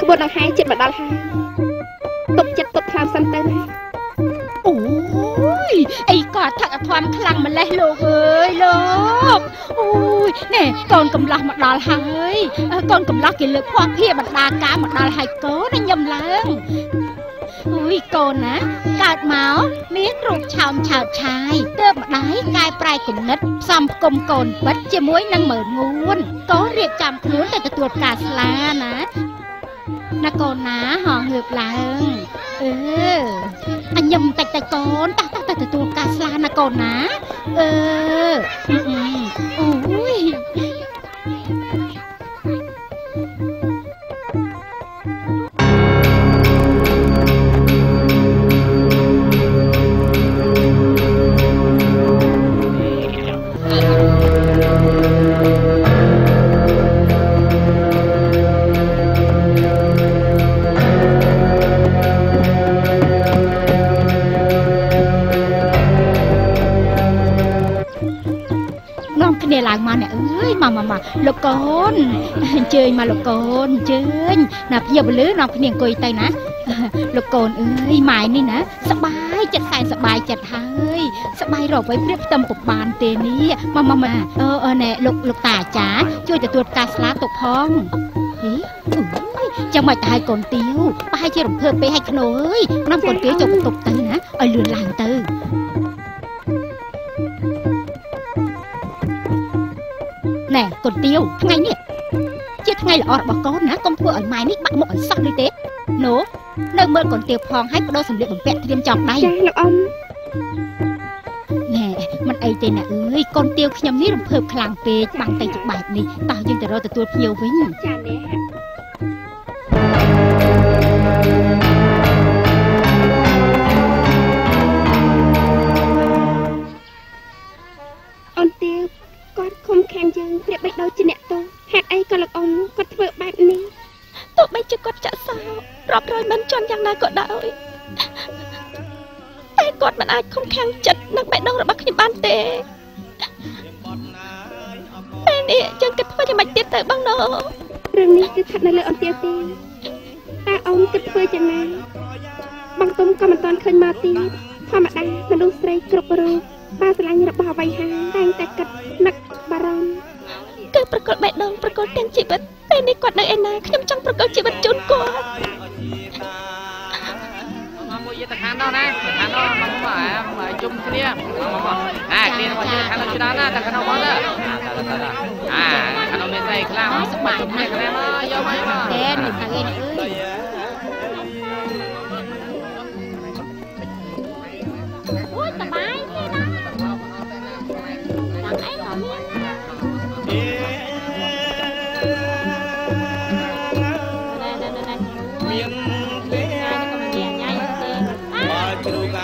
ក្បួនដង្ហែចិត្តមកដល់ហើយទុកចិត្តទុកខ្លាំងសិនទៅណា អូយអីក៏ថឹកអធមខ្លាំងម្លេះលោកអើយលោកអូយណែកូនកំឡោះមកដល់ហើយកូនកំឡោះគេលើកភ័ព្វភាបណ្ដាការមកដល់ហើយកូនញឹមឡើងអូយកូនណាកើតមកមានរូបឆោមឆើតឆាយទើបម្ដាយកែប្រែគំនិតផ្សំផ្គុំកូនពិតជាមួយនឹងមើលងួនកូនរៀបចំខ្លួនទៅទទួលផ្កាស្លាណាណាកូនណាហងងើបឡើងអឺអញញឹមតិចតិចកូនតោះតោះទៅទទួលផ្កាស្លាណាកូនណាអឺអូយឡើងមកអ្នកអើយមកមកមកលោកកូនអញ្ជើញមកលោកកូនអញ្ជើញណាភ្ញៀវពលឺនាំគ្នាអង្គុយទៅណាលោកកូនអើយម៉ែនេះណាសបាយចិត្តសែនសបាយចិត្តហើយសបាយរកໄວប្រៀបផ្ទឹមពុំបានទេនេះមកមកមកអឺណែលោកលោកតាអាចារ្យជួយទទួលផ្កាស្លាទុកផងហេចាំមិនទៅឲ្យកូនទាវប្រហែលជារំភើបពេកឲ្យខ្នោអើយនាំកូនទាវចូលបន្ទប់ទៅណាឲ្យលឿនឡើងទៅណែកូនទាវថ្ងៃនេះជាថ្ងៃល្អរបស់កូនណាកុំធ្វើឲ្យម៉ែនេះបាក់មុខឲ្យសោះនេះទេនោះនៅមើលកូនទាវផងឲ្យបដូរសម្លៀកបំពាក់ត្រៀមចង់ដៃចាលោកអ៊ំណែមិនអីទេណាអើយកូនទាវខ្ញុំនេះរំភើបខ្លាំងពេកបាំងទៅជាបែបនេះតោះយើងទៅរកទទួលភ្ញៀវវិញចាអ្នកអូនទាវគាត់ខំខាំយើងប្រៀបបីដូចជាអ្នកទោសហេតុអីក៏លោកអ៊ំគាត់ធ្វើបែបនេះទោះបីជាគាត់ចាក់សោរាប់រយមិនជន់យ៉ាងណាក៏ដោយតែគាត់មិនអាចខំខាំងចិត្តនិងបេះដូងរបស់ខ្ញុំបានទេពេលនេះយើងគិតធ្វើយ៉ាងម៉េចទៀតទៅបងណូរឿងនេះគឺស្ថិតនៅលើអន្ទាទេតើអ៊ំគិតធ្វើយ៉ាងណាបងទុំក៏មិនទាន់ឃើញមកទៀតធម្មតាមនុស្សស្រីគ្រប់រូបបើស្រឡាញ់របស់អ្វីហើយតែងតែគិតនឹកបារម្ភគឺប្រកល់បេះដូងប្រកល់ទាំងជីវិតពេលនេះគាត់នៅឯណាខ្ញុំចង់ប្រកល់ជីវិតជូនគាត់មកមួយទៅខាងនោះណាទៅខាងនោះមកមកជុំគ្នាមកមកអាគ្នាមកជិះខាងនោះច្រើនណាតែខាងនោះមកទៅអាខាងនោះមានស្អីខ្លះសប្បាយជុំគ្នាគ្នាមកយកមកយកតែនេះខាងឯនេះអើយអូយសប្បាយទេណាអីក៏មាន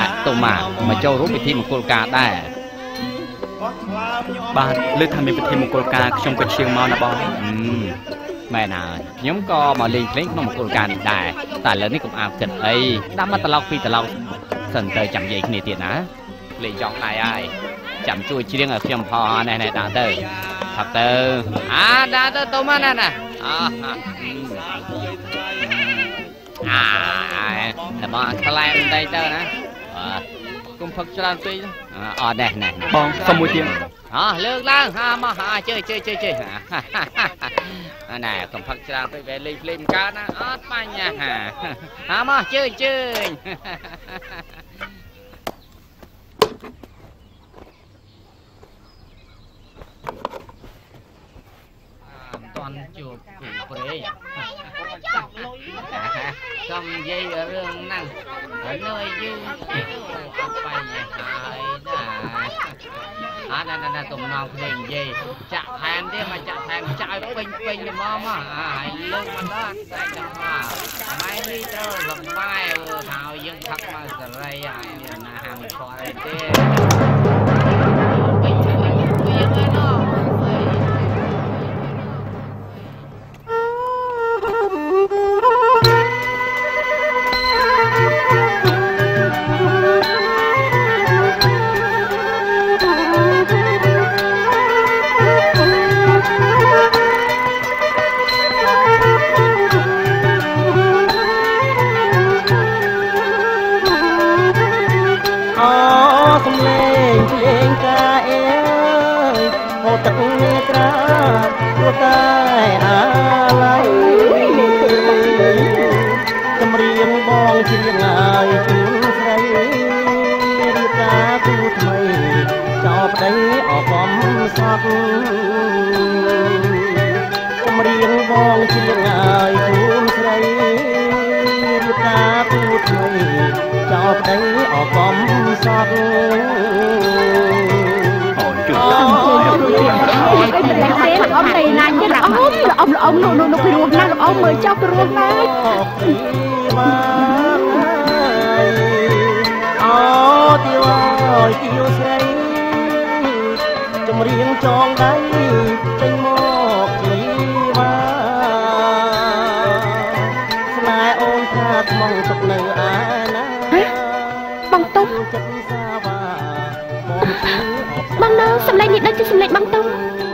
អតុមាមកចូលរួមពិធីមង្គលការដែរបាទលើថាមានពិធីមង្គលការខ្ញុំក៏ឈៀងមកណាបងមែនហើយខ្ញុំក៏មកលេងភ្លេងក្នុងមង្គលការនេះដែរតែឥឡូវនេះកុំអាបគិតអីដាក់មកត្រឡប់ពីត្រឡប់សិនទៅចាំនិយាយគ្នាទៀតណាលេងចង់ដៃហើយចាំជួយច្រៀងឲ្យខ្ញុំផងណែណែដាក់ទៅផឹកទៅអាដាក់ទៅទៅមកណាណាអាតែបងខ្លែមបន្តិចទៅណាកុំផឹកច្រើនពេកអត់ណែណែបងសុំមួយទៀតអោះលើកឡើងហាមកហាជើជើជើជើណែកុំផឹកច្រើនពេកវាលេងភ្លេងមិនកើតណាអត់បញ្ហាហាមកជើជើមិនតាន់ជួបគូព្រេងសុំនិយាយរឿងហ្នឹងហើយនៅយូរអត់បញ្ហាហើយណាអត់ណាណាទំនងគ្នានិយាយចាក់ថែមទៀតមកចាក់ថែមចាក់ឲ្យពេញពេញហ្មងមកហើយលើកមកដល់តែដល់មកម៉ែនេះត្រូវសប្បាយថាឲ្យយើងផឹកមកសេរីហើយមានណាហាមខកអីទេពេញពេញវាឯណោះThank you. កំសត់ កំរៀងបងច្រៀងឲ្យខ្លួនស្រី រៀបការគូថ្មីចោលប្តីអកំសត់ អូនជួយ អីមិនទេ លោកអ៊ំទៅណាទៀត លោកអ៊ំ លោកអ៊ំ លោកអ៊ំ នោះនោះ ពីរោះណាស់លោកអ៊ំ មើលចុះ ពីរោះណាស់ អូទាវអើយ ទាវស្រី ចម្រៀងចងដៃចេញមកជីវ៉ា ស្នេហ៍អូនថាថ្មងទុកនៅឯណា បងទុំ ចិត្តសាវ៉ាបងជឿ បងនៅ សម្លេងនេះដូចជាសម្លេងបងទុំ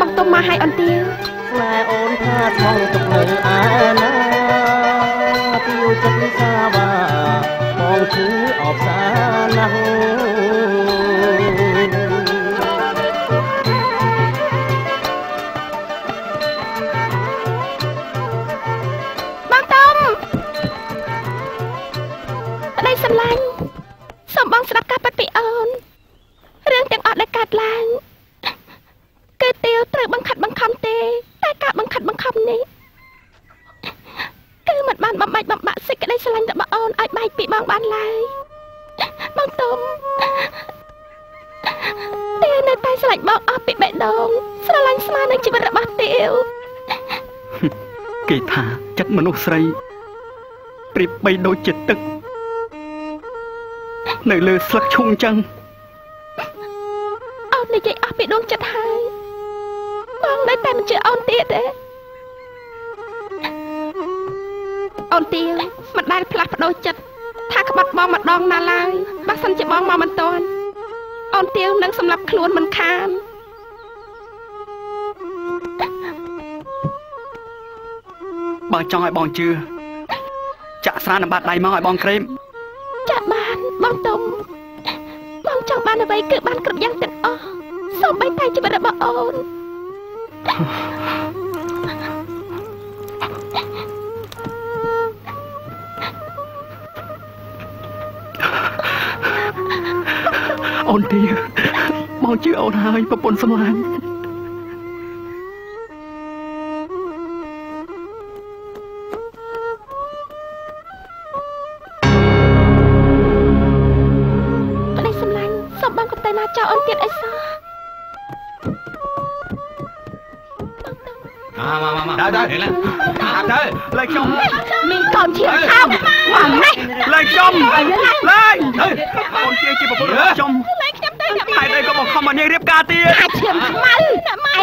បងទុំមកឲ្យអន្ទាវ ស្នេហ៍អូនថាថ្មងទុកនៅឯណា ទាវចិត្តសាវ៉ាបងជឿអបសាណាស់ បងទុំ ប្តីសម្លាញ់ សូមបងស្ដាប់ការពិតពីអូន រឿងទាំងអស់ដែលកើតឡើងគឺទាវត្រូវបង្ខិតបង្ខំទេ តែការបង្ខិតបង្ខំនេះគឺមិនបានបំបាច់បំបាក់សេចក្តីស្រឡាញ់របស់អូនឲ្យបែកពីបងបានឡើយ បងទុំ ទាវនៅតែស្រឡាញ់បងអស់ពីបេះដូង ស្រឡាញ់ស្មើនឹងជីវិតរបស់ទាវ គេថាចិត្តមនុស្សស្រីប្រៀបបីដូចជាទឹកនៅលើស្លឹកឈូងចឹង អូននិយាយអស់ពីដួងចិត្តហើយ បងនៅតែមិនជឿអូនទៀតទេ អូនទៀវមិនដែលផ្លាស់ប្ដូរចិត្តថាក្បត់បងម្ដងណាឡើយ បើសិនជាបងមកមិនទាន់ អូនទៀវនឹងសម្លាប់ខ្លួនមិនខាន បើចង់ឲ្យបងជឿ ចាក់ស្រានឹងបាត់ដៃមកឲ្យបងក្រេម ចាក់បានបងទុំ បងចង់បានអ្វីគឺបានគ្រប់យ៉ាងទាំងអស់ សូម្បីតែជីវិតរបស់អូន អូនទា បងជឿអូនហើយប្រពន្ធសម្លាញ់ ប្តីសម្លាញ់ សូមបងកុំទៅណាចោលអូនទៀតអីសោះ មកមកមកទៅទៅទៅ លែងខ្ញុំ មានកូនជាខោមកម៉េះ លែងខ្ញុំ លែងអូនជាជាប្រពន្ធរបស់ខ្ញុំ លែងខ្ញុំទៅអ្នក ហេតុអីក៏បង្ខំឲ្យនាងរៀបការទៀត អាឈាមខ្មៅឯ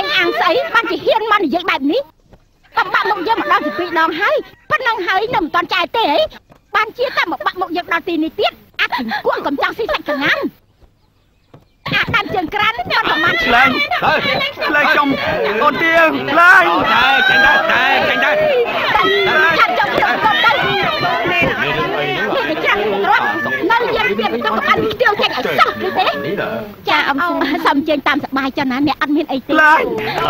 ង អាំងស្អីបានជាហ៊ានមកនិយាយបែបនេះ បំបាក់មុខយើងម្ដងជាពីរដងហើយ ប៉ុណ្ណឹងហើយនៅមិនទាន់ចាយទេអី បានជាតែមកបាក់មុខយើងដល់ទីនេះទៀត អាគង្គក់កំចង់ស៊ីសាច់កងាន់ អាដាមជើងក្រាននេះប្រហែល លែងលែងខ្ញុំ អូនទៀង លែង តែចេញទៅ តែចេញទៅ ឆាប់ចូលក្នុងកុំទៅនេះ នេះច្រាស់ទ្រាំនៅយើងទៀតទៅ កុំឲ្យខ្ទាវចេញឲ្យសោះ ឬទេ ចា អ៊ំសូមជើញតាមសបាយចុះណា អ្នកអត់មានអីទេ លែង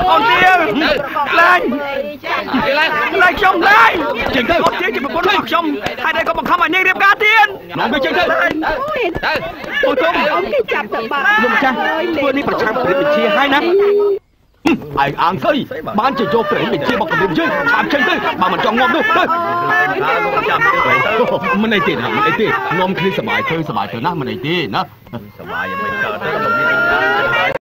អូនទៀង លែងលែងខ្ញុំ លែងចេញទៅ អូនទៀងជាប្រពន្ធរបស់ខ្ញុំ ហេតុអីក៏បង្ខំឲ្យនាងរៀបការទៀត នាំវាចេញទៅ ទៅ អូទុំ អូនគេចាប់ទៅបាត់ លោកម្ចាស់ធ្វើនេះប្រឆាំងព្រះបញ្ជាហើយណា ឯងអាងស្អីបានជាយកព្រះបញ្ជាមកគម្រាមយើង ឆាប់ចេញទៅ បើមិនចង់ងាប់នោះទៅ មិនអីទេណា មិនអីទេ នាំគ្នាសบายទៅ សบายទៅណា មិនអីទេណា សบายយ៉ាងមិនកើតទេ ក៏មាន